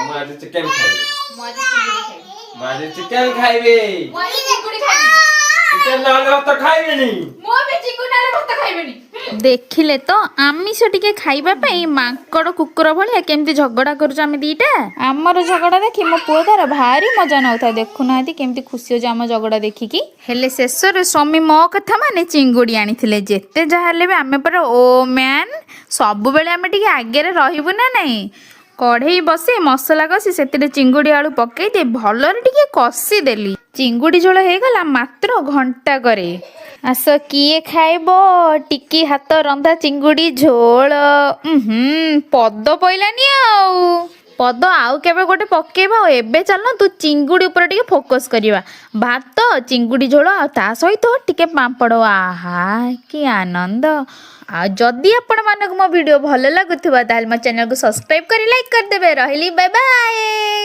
ମୁଁ ଆଜି ଚିକେନ ଖାଇବି। ମୁଁ ଆଜି ଚିଙ୍ଗୁଡ଼ି ଖାଇବି। ମୁଁ ଆଜି ଚିକେନ ଖାଇବି। ମୁଁ ଆଜି ଚିଙ୍ଗୁଡ଼ି ଖାଇବି। ଚିକେନ ନହେଲେ ଭାତ ଖାଇବିନି। ମୁଁ ବି ଚିଙ୍ଗୁଡ଼ି ନହେଲେ ଭାତ ଖାଇବିନି। ଦେଖିଲେ ତ, ଆମିଷ ଟିକେ ଖାଇବା ପାଇଁ ମାଙ୍କଡ଼ କୁକୁର ଭଳିଆ କେମିତି ଝଗଡ଼ା କରୁଛୁ ଆମେ ଦିଟା। ଆମର ଝଗଡ଼ା ଦେଖି ମୋ ପୁଅ ତାର ଭାରି ମଜା ନେଉଥାଏ। ଦେଖୁନାହାନ୍ତି, କେମିତି ଖୁସି ହେଉଛି ଆମ ଝଗଡ଼ା ଦେଖିକି। ହେଲେ ଶେଷରେ ସ୍ୱାମୀ ମୋ କଥା ମାନେ ଚିଙ୍ଗୁଡ଼ି ଆଣିଥିଲେ। ଯେତେ ଯାହା ହେଲେ ବି ଆମେ ପରା ଓ ମ୍ୟାନ୍, ସବୁବେଳେ ଆମେ ଟିକେ ଆଗରେ ରହିବୁ ନା ନାହିଁ? କଢ଼େଇ ବସେଇ ମସଲା କଷି ସେଥିରେ ଚିଙ୍ଗୁଡ଼ି ଆଳୁ ପକେଇ ଦେଇ ଭଲରେ ଟିକେ କଷିଦେଲି। ଚିଙ୍ଗୁଡ଼ି ଝୋଳ ହେଇଗଲା ମାତ୍ର ଘଣ୍ଟାକରେ। ଆସ, କିଏ ଖାଇବ ଟିକି ହାତ ରନ୍ଧା ଚିଙ୍ଗୁଡ଼ି ଝୋଳ? ହୁଁ, ପଦ ପଇଲାନି ଆଉ ପଦ ଆଉ କେବେ ଗୋଟେ ପକେଇବା। ଆଉ ଏବେ ଚାଲନ୍ତୁ, ଚିଙ୍ଗୁଡ଼ି ଉପରେ ଟିକେ ଫୋକସ୍ କରିବା। ଭାତ, ଚିଙ୍ଗୁଡ଼ି ଝୋଳ ଆଉ ତା ସହିତ ଟିକେ ପାମ୍ପଡ଼, ଆହା କି ଆନନ୍ଦ! ଆଉ ଯଦି ଆପଣମାନଙ୍କୁ ମୋ ଭିଡ଼ିଓ ଭଲ ଲାଗୁଥିବ, ତାହେଲେ ମୋ ଚ୍ୟାନେଲକୁ ସବସ୍କ୍ରାଇବ୍ କରି ଲାଇକ୍ କରିଦେବେ। ରହିଲି, ବାଏ ବାଏ।